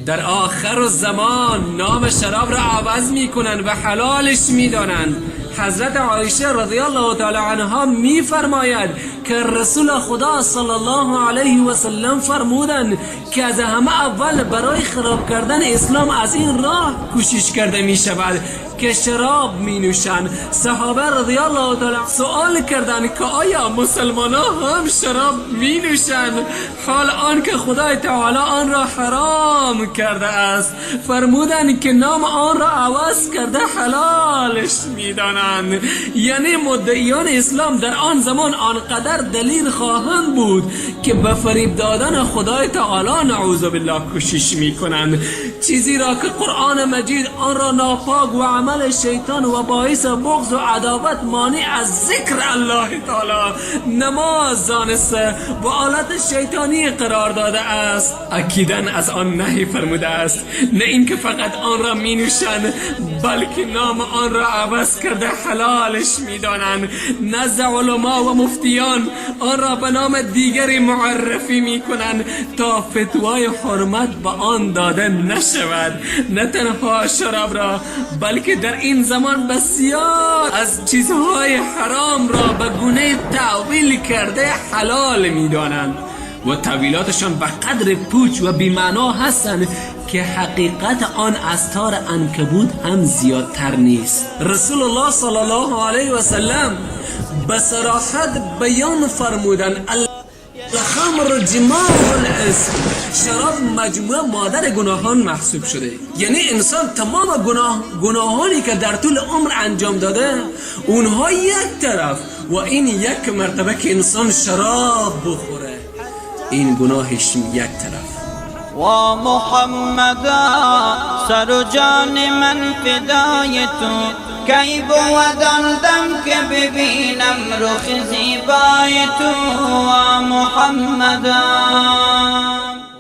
در آخر زمان نام شراب را عوض میکنند و حلالش میدانند. حضرت عایشه رضی الله تعالی عنها میفرماید که رسول خدا صلی الله علیه و سلم فرمودند که از همه اول برای خراب کردن اسلام از این راه کوشش کرده می شود که شراب می نوشند. صحابه رضی الله تعالی سوال کردند که آیا مسلمان ها هم شراب می نوشند، حال آن که خدای تعالی آن را حرام کرده است؟ فرمودند که نام آن را عوض کرده حلالش می دانند. یعنی مدعیان اسلام در آن زمان آنقدر دلیل خواهند بود که به فریب دادن خدای تعالی نعوذ بالله کوشش می کنند. چیزی را که قرآن مجید آن را ناپاک و عمل شیطان و باعث بغض و عداوت، مانع از ذکر الله تعالی، نماز دانسته و آلت شیطانی قرار داده است، اکیدا از آن نهی فرموده است. نه اینکه فقط آن را می نوشند، بلکه نام آن را عوض کرده حلالش می دانند. نزد علما و مفتیان آن را به نام دیگری معرفی می کنند تا فتوای حرمت به آن داده نشود. نه تنها شراب را، بلکه در این زمان بسیار از چیزهای حرام را به گونه تأویل کرده حلال می دانند و تأویلاتشان به قدر پوچ و بی‌معنا هستند که حقیقت آن از تار عنکبوت هم زیادتر نیست. رسول الله صلی الله علیه و سلم به صراحت بیان فرمودند: الخمر جماع الاثم. شراب مجموعه مادر گناهان محسوب شده. یعنی انسان تمام گناهانی که در طول عمر انجام داده، اونها یک طرف و این یک مرتبه که انسان شراب بخوره، این گناهش یک طرف. و محمدا، سر و جان من فدای تو، کی بود آن دم که ببینم رخ زیبای تو؟ و محمدا.